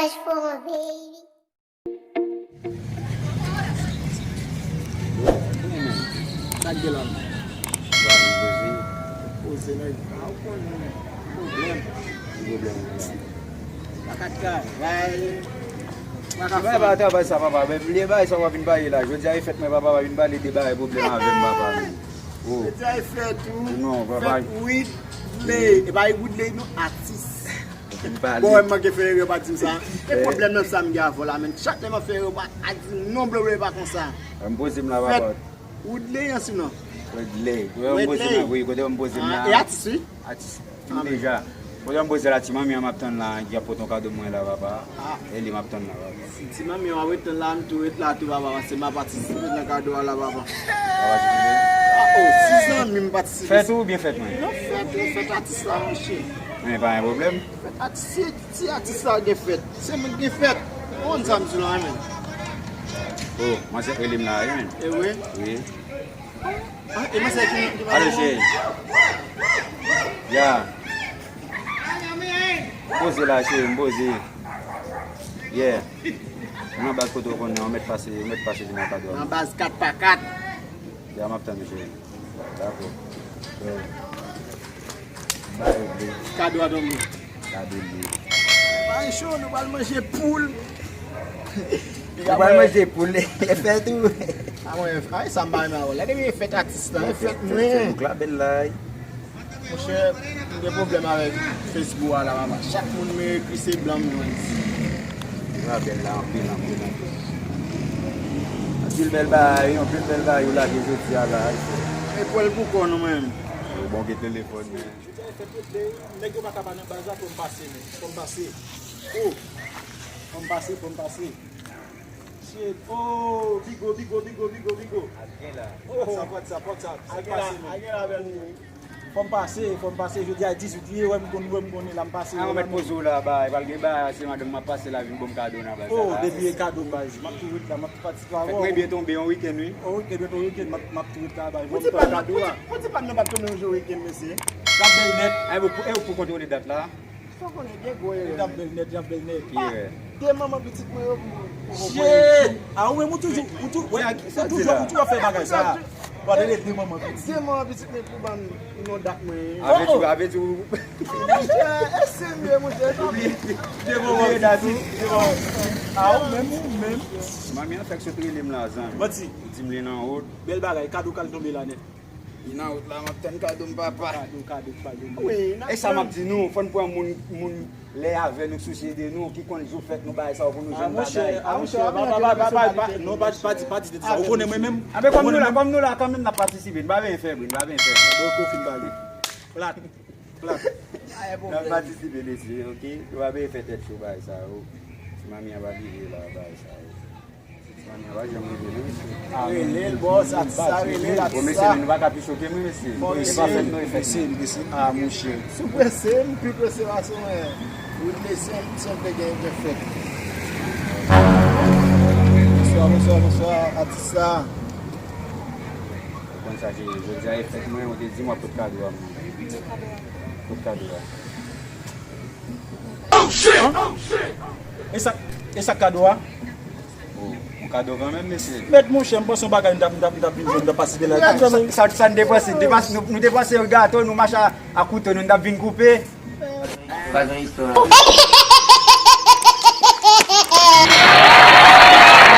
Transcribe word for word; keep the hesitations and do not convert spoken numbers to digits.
Sa k gen la? Poze nèg. A, ou konnen, pwoblèm. Ki pwoblèm ou gen? Pa ka travay. Pa ka fè. Travay sa, papa. Men bliye bagay sa w ap vin pale la. Jodi a e fèt mwen, papa, pa vin pale de bagay pwoblèm avè m, papa. Oh. Jodi a e fèt ou. Non, papa. Fèt Woodley. E pa Woodley, non, atis. Ou fin pale. Bon, mwen manke fè erè, pa di m sa. E pwoblèm nan sa m gen avè w la, men chak lè m ap fè erè, ou pa a di non, blo, blo, e pa konsa. M poze m la, papa. Fèt Woodley, an si non. Woodley. Kote m poze m la, wi, kote m poze m la. Ah, e atis, wi. Atis. Fin deja. Kote m poze la, ti manmi an m ap tann la, ki ap pote yon kado mwen la, papa. Ah. E li m ap tann la, papa. Si ti manmi an w ap ret tann la, m tou ret la tou, papa, paske m ap patisipe nan kado a la, papa. W ap patisipe? Ah, oh, si zanmi m patisipe. Fèt ou oubyen fèt mwen? Non, fèt, non, fèt atis la, monchè. Men pa gen pwoblèm. Fèt atis, si, si atis la gen fèt, se mwen ki gen fèt. Ou konn sa m di w la, men. Oh, manzè rele m la, wi, men. E vre? Wi. Ah, e manzè ki, ki alo, cheri. Ya. Poze la, cheri, m poze. Yeah. Mwen anba kote w konnen, ou mèt pase, ou mèt pase vin nan kado a. Nan baz kat pa kat. Ya, m ap tann ou, cheri. Dakò. Yeah. Kado a tonbe. Kado li ye. Bay cho, nou pral manje poul. Nou pral manje poul, e fèt ou. A mwen, ay, sa m pa renmen avè w la. Depi e fèt atis la, e fèt mwen. Fèt bouk la bèl la. Monchè, m gen pwoblèm avèk Facebook a la, papa. Chak moun m ekri se blan m jwenn. Bouk la bèl la, anpil, anpil, anpil. Anpil bèl bagay, anpil bèl bagay ou lage jodi a la. E pwèl pou kò nou menm. Bon, gen telefòn, men. Jodi a e fèt Woodley, nèg yo pa ka pa nan baz la, fò m pase, men. Fò m pase. Oh! Fò m pase, fò m pase. Shit. Oh! Bigo, bigo, bigo, bigo, bigo. Oh! What's up, what's up, what's up? Sa k pase, men? Fò m pase, fò m pase. Jodi a dizuit li ye, wè m konn, wè m konnen la, m pase. A, ou mèt poze w la, bay. Pral gen bay, se madanm m ap pase la, vin ban m kado nan baz la. Oh, depi e kado, baz. M ap tou ret la, m ap patisipe avè w. Fèt mwen byen tonbe, yon wikenn, wi. Yon wikenn, yon wikenn, m ap, m ap tou ret la, bay. Pou ti pa, pou ti, pou ti pa nou pa tonbe yon jou wikenn, mesye. L ap bèl nèt. Ay, bon, pou, e, pou kontwole dat la. Fò konnen gen gwo erè. L ap bèl nèt, l ap bèl nèt. Ki erè? De manman pitit mwen yo pou, pou voye. Shit! A, ou menm ou toujou, ou tou-, wè, ou toujou, ou toujou ap fè bagay sa. W ap rele de manman pitit. De manman pitit mwen pou ban m non dat mwen. Avè di, avè di ou. Monchè, e serye, monchè. Oubli. De manman pitit. De manman. A, ou menm, ou menm. Manmi an fèk sot rele m la, zanmi. Manti. Li di m li nan wout. Bèl bagay, kado k al tonbe la nèt. Li nan wout la, m ap tann kado m, papa. Kado, kado, kado. Wi, n ap tann. E sa m ap di nou, fò n pran moun, moun lè avè nou, k sousye de nou, ki konn jou fèt nou, bagay sa yo pou nou jwenn bagay. A, monchè, a, monchè, pa, pa, pa, pa, pa, non, pa, pa di, pa di de sa. Ou konnen mwen menm. A, men kòm nou la, kòm nou la, kanmenm n ap patisipe, n pa benyen fè bri, n pa benyen fè bri. Bon, ok, ou fin pale. Plat, plat. N ap patisipe, mesye, ok? Nou pa benyen fè tèt cho, bagay sa yo. Ti manmi an pa rive la, bagay sa yo. Rele l, bòs, atis la, rele l, atis la. Bon, mesye, nou pa ka pi choke mwen, mesye. Bon, e pa fèt nou, e fèt nou. Mesye, mesye, a, monchè. Si w prese, m pi prese pase w, men. Wi, mesye, m sanble gen, gen fèt. Bonswa, bonswa, bonswa, atis la. Ou konn sa, jodi a e fèt mwen, ou te di m w ap pot kado a mwen. Pot kado a. E sa, e sa kado a? Oh, yon kado kanmenm, mesye. Mèt monchè, m panse yon bagay m t ap, m t ap, m t ap vin jwenn, m t ap pase de la. Sa, sa, sa n te panse, n te panse, nou, nou te panse yon gato, nou mache a, a kouto, nou, n t ap vin koupe. Pa gen istwa.